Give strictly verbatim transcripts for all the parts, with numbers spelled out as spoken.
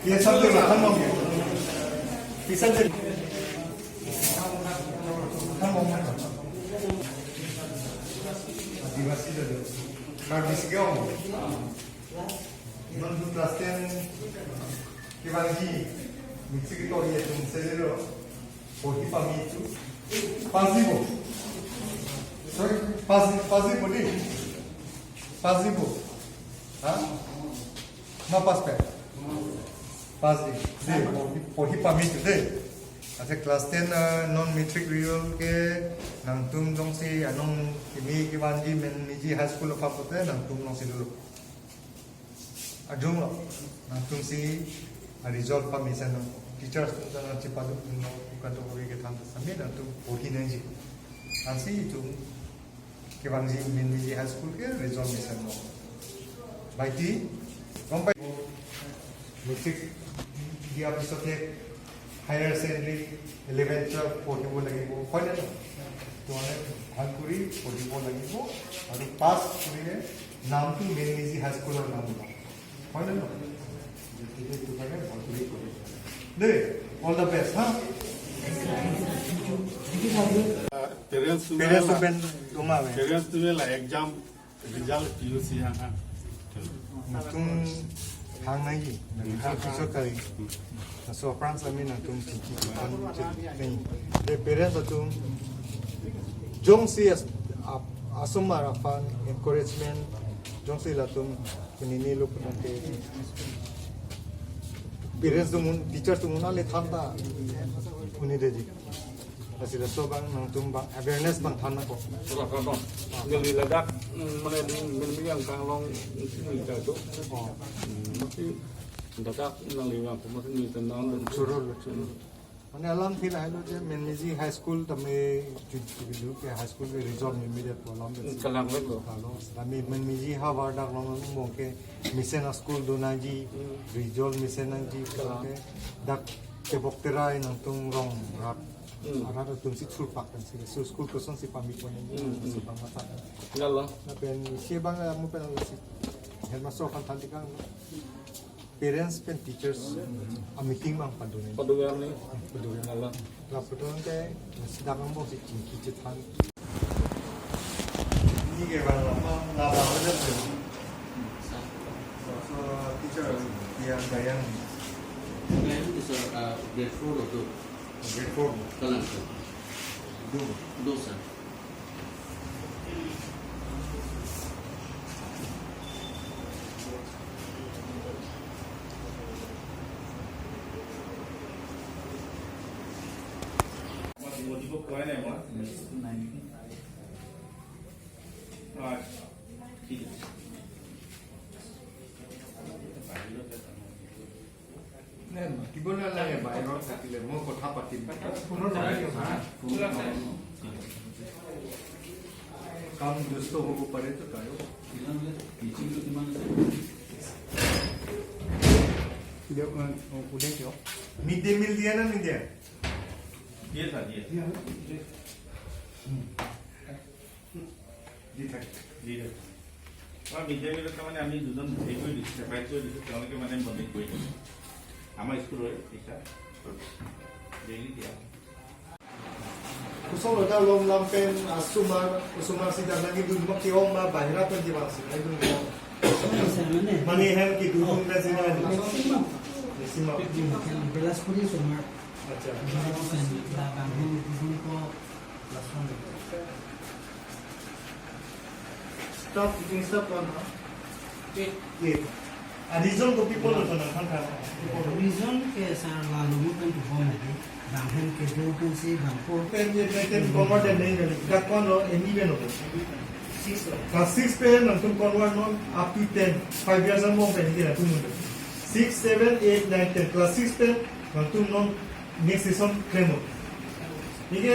ये सब जो रखा हम लोग, ये सब जो, हम लोग आदिवासी जो, जो, कार्बि आंगदong, non class ten kevangji, mixi ketor ye tum selero, porhi pame tu, pass dibo. Sorry, pass, pass dibo di, pass dibo. Ha? Ma pass pe? Pass di. De, porhi, porhi pame tu de. Ase class ten, ah, non matric result ke nangtum jongsi anong kimi kevangji menmeji high school aphan pulote nangtum jongsi lulu. Ajung lo, nangtum si a result pamesen nang. Teachers atum ta nangchepaduk dun lo, pu kato kori kethan ta sami nangtum porhi nangji. Ansi itum kevangji menmeji high school ke result mesen lo. Baiti, rompai, matric dia pisote higher secondary, eleven, twelve porhibo lagibo, hoy na no? To mane bhal kori porhibo lagibo, aru pass korile namtu menmeji high school-or nam lo. Hoy na no? Gotike etu karone bhal kori poribo. De, all the best, ha? Parents, parents pen doma ave. Parents tu la exam result P U C ha ha. Nangtum hang nangji, nangtum piso kali. Laso aphrang sami nangtum chingki kipan chingki. De parents atum jongsi as-, ap-, asomar aphan encouragement jongsi latum penini lo pulote parents atum un, teachers atum un ale than ta un-e detji. Lasi laso abang nangtum abang awareness abang than nangkok. Sudah, sudah. Neli ladak, mm, mane di, mane yang kanglong, mm, sini jatuh. Oh. Mm, tapi ladak nangli yang, mane di tenang. Churul, churul. Mane alam thil ahilo je, menmeji high school tame ju-, ju-, ju-, ke high school ke result meme det pu alam det. Kalang vet lo. Kalang. Tame menmeji havar dak long long bong ke mesen a-school do nangji, mm, result mesen nangji, kalang. Ke dak tebok terai nangtum rong rat. Hmm. Arat atum si thurpak kan si, so school kosonsi pame pon nangji, hmm, hmm, si pamata. Lalo. Lapen isi abang, eh, mo pen si headmaster aphan than tekang. Parents pen teachers a meeting abang padu nangji. Padu nangji. Padu nangji. Lalo. Laputan ke, si dak abang si chingki chethan. Ini ke bang, apa, laba aja tu. So, so, teacher, yang bayang. Bayang itu, sir, uh, grade four itu. Grade four. Kalang, sir. Dua. Dua, sir. Motibo kuai nai mo? Acha, thik ase. Nai, matibo nalage, bahirot thakile, moi kotha patim. Kam dusto hobo pare to tayo. Teaching to kiman ase? Diyo, uh, ude diyo. Mid day meal diya na nidiya? Diye sir, diye. Diye na? Hmm. Di thak. Di thak. আমাৰ mid day মিলত তাৰমানে আমি দুজন হেৰি কৰি দিছোঁ, ছেপাৰেট কৰি দিছোঁ, তেওঁলোকে মানে মৰ্ণিং কৰি দিয়ে। আমাৰ স্কুলৰে টিচাৰ, ডেইলি দিয়া। Kosonlo ta lom lam pen asomar, osomar si dak nangkedun ma ke-ong ma bahira pen kevang si nangkedun ko. Mane hem kedun pen si nang. Maximum. Maximum. Bilaspuri osomar. Acha. Labang hem kedun ko. Staff, teaching staff ko-an ha? Eight. Eight. A reason kopi pulo to nangthan tha? Reason ke sir la lumu pen tu bom adi. Bang hem kedo pen si bang ko. Pen ye pen pen convert nai nai. Dak ko-an lo, M E pen lo. Six lo. Class six pen nangtum convert non up to ten. Five years angbong pen ke nangtum. Six, seven, eight, nine, ten. Class six pen nangtum non next session klem non. Neke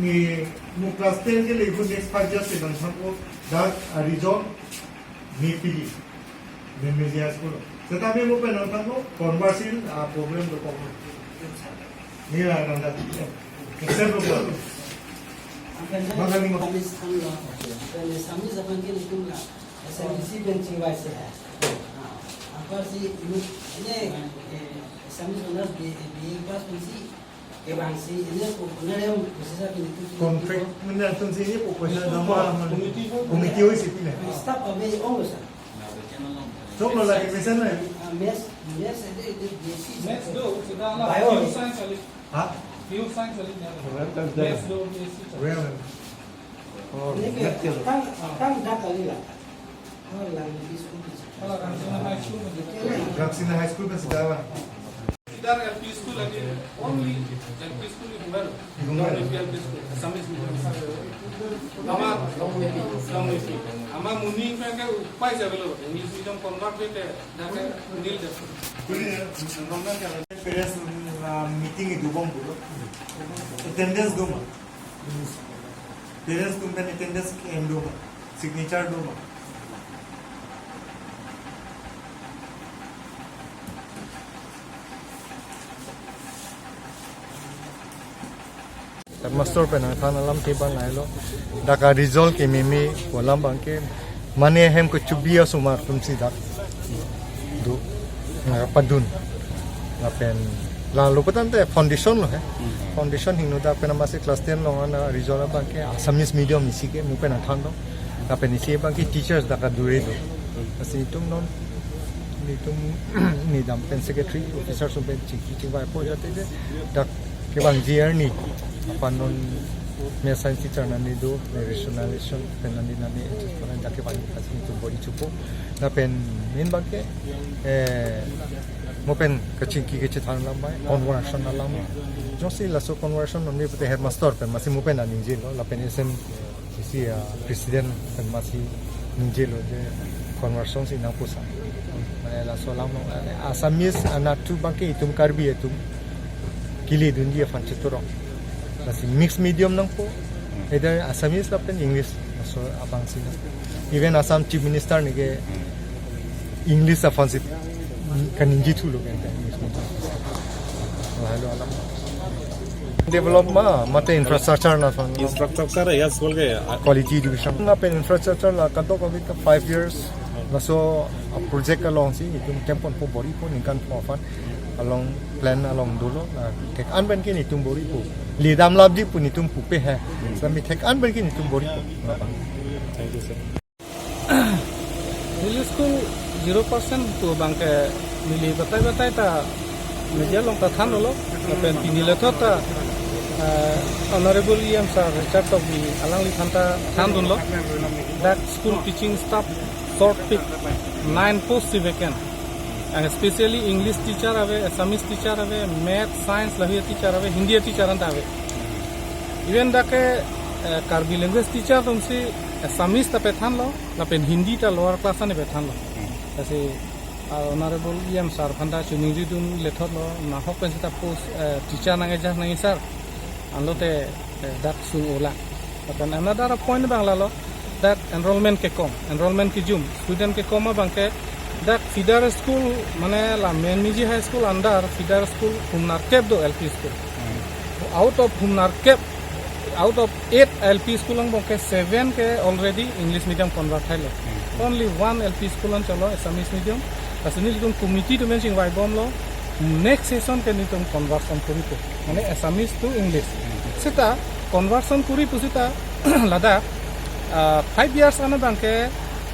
ne mo class ten ke le ko next five years ke nangthan ko dak a reason ne pili. Ne media school. Setame mo pen nangthan ko conversion a problem do ko. Ne la nang dak. Except ko. Maka ni mo. Kami sekarang lah. Dan kami zaman ke itu lah. Isi pen chingvai si hai. Apa si ini, ini, eh, Assamese honours B A, B A pass pensi kevang si ini ko honours yang khusus apa ini tu. Contract mena atum si ini ko question nama committee ko isi pila. Staff ave ong lo sir. Song lo lagi mesan na. Ah, mess, mess itu, itu B S C. Mess do, sudah lah. Bio. Few science kali. Ha? Few science kali. Mess do, B S C. Real. Oh, ini ke, kan, kan dak kali lah. Oh, lang di school. Oh, Rangsina High School. Rangsina High School pen sekolah. Idhar L P school lagi, only L P school hi Dungar. Dungar. Only L P school, Assamese medium. Ama, Assamese medium. Ama muni ka ke upai ja belo, English medium convert ke te, dak ke nil de. Parents, uh, meeting itu bom pulo. Attendance do ma. Parents atum pen attendance ke-en do ma, signature do ma. Headmaster pen nangthan alam ke bang ai lo. Dak a-result ke meme pu alam abang ke mane hem kechubi asomar atum si dak do, nangpadun. Lapen la lo pu tangte foundation lo he. Hmm. Foundation hingno dak pen amatsi class ten along ana result abang ke Assamese medium isi ke mu pen nangthan do. Lapen isi abang ke teachers dak adure do. Lasi itum non, itum ni dam pen secretary officer atum pen chingki chingvai po jate je dak kevangji arni aphan non me science teacher nani do, me rationalization pen nani nani, eh, just pada dak kevang kasi itum bor-i chupo. Lapen main abang ke, eh, mo pen kachingki kachethan alam bai, conversion alam. Jongsi laso conversion non me pute headmaster pen amatsi mo pen nangningjelo, lapen S M C C, ah, president pen amatsi ningjelo je conversion si nangpusa. Mane laso alam non, eh, Assamese anatthu abang ke itum Karbi atum keledunji aphan cheturok. Lasi mixed medium nangpo, either Assamese lapen English, laso abang si nang. Even Assam Chief Minister ne ke English aphan si kaningje thulo kan. Lahelo alam. Develop ma, mate infrastructure la aphan. Infrastructure ya school ke, ah, quality education. Lapen infrastructure la kadokave ta five years. Laso a project along si itum tempo po bor-ipo ningkan po aphan. Along plan along dolo, la thek-an pen ke netum bor-ipo. Ledam lapji pu netum pupe he. Sami thek-an pen ke netum bor-ipo. Thank you, sir. Neli school zero percent pu abang ke neli batai batai ta media along ta than dolo, lapen pini lethot ta, eh, Honorable E M Sir Richard Tokbi alangliphan ta thandunlo. Dak school teaching staff short pick, nine post si vacant. And especially English teacher ave, Assamese teacher ave, Math, Science lahei teacher ave, Hindi teacher anta ave. Even dak ke, eh, Karbi language teacher atum si Assamese ta pethanlo, lapen Hindi ta lower class an pethanlo. Lasi, ah, Honorable E M Sir aphan ta choningridun lethot lo, nahok pen seta post, eh, teacher nang-eja nang sir. Anlote, eh, dak sung ola. Lapen another point abang lalo, dak enrollment kekom, enrollment kejum, student kekom abang ke, dak feeder school, mane la Menmiji High School under feeder school humnarkep do L P school. Hmm. Out of humnarkep, out of eight L P school angbong ke seven ke already English medium convert thailo. Hmm. Only one L P school an cholo Assamese medium. Lasi nelitum committee atum pen chingvai bomlo, next session ke netum conversion koripo. Mane Assamese to English. Seta conversion kori pu seta ladak, ah, five years an abang ke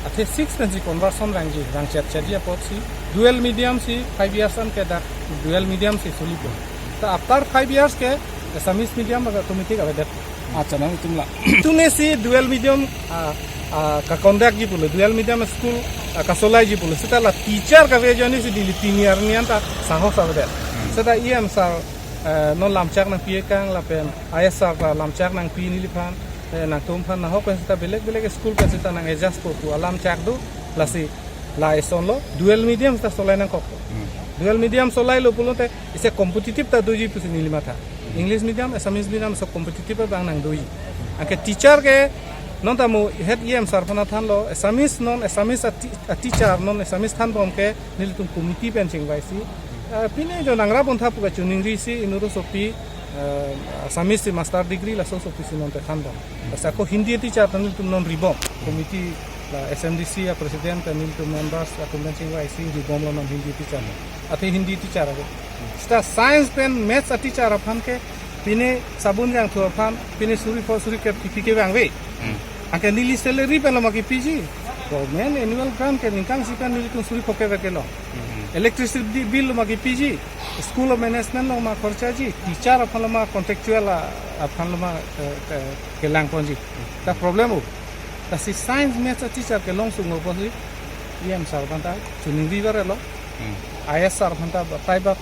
athe six pensi conversion vangji, vang chet chetji apotsi dual medium si five years an ke dak dual medium si solipo. Ta after five years ke Assamese medium abang automatic avedet. Accha, nangtum la. Tune si dual medium, ah, ah, ka-conduct ji pulo, dual medium school, ah, kasolaiji pulo. Seta la teacher kave ajoine si neli pini arni anta sahos avedet. Hmm. Seta E M Sir, eh, non lamchak nangpi-e kang lapen I S Sir ta lamchak nangpi neliphan, eh, nangtumphan nahok pen seta belek belek school pen seta nang-adjust po pu alam chak do, lasi la eson lo, dual medium ta solai nangkok. Hmm. Dual medium solailo pulote isi competitive ta doji pusi neli matha. English medium, Assamese medium so competitive abang nangdoji. Anke teacher ke non ta mo head E M Sir aphan thanlo, Assamese non Assamese a ti-, a teacher non Assamese thanbom ke nelitum committee pen chingvai si. Eh, pine jo nangrap bontha pu kachoningri si inut asopi, eh, Assamese si master degree laso asopi si non te thanbom. Lasi ako Hindi teacher ta nelitum non ribom committee La S M D C a president pen nelitum members atum pen chingvai si ribomlo non Hindi teacher. Athe Hindi teacher ave. Seta science pen maths a teacher aphan ke pine Sabunjang thu aphan pine suri pho suri kep kipi kevang ave. Anke neli salary pen lo ma kipiji. Government annual grant ke ningkan isi pen nelitum suri pho kep ke lo. Electricity bill lo ma kipiji. School management lo ma khorchaji. Teacher aphan lo ma contractual a- aphan lo ma eh, eh, kelang ponji. Ta problem o. Lasi science maths a teacher kelong sunglo pusi E M sir aphanta chuningri bare lo. I S sir aphanta batai bak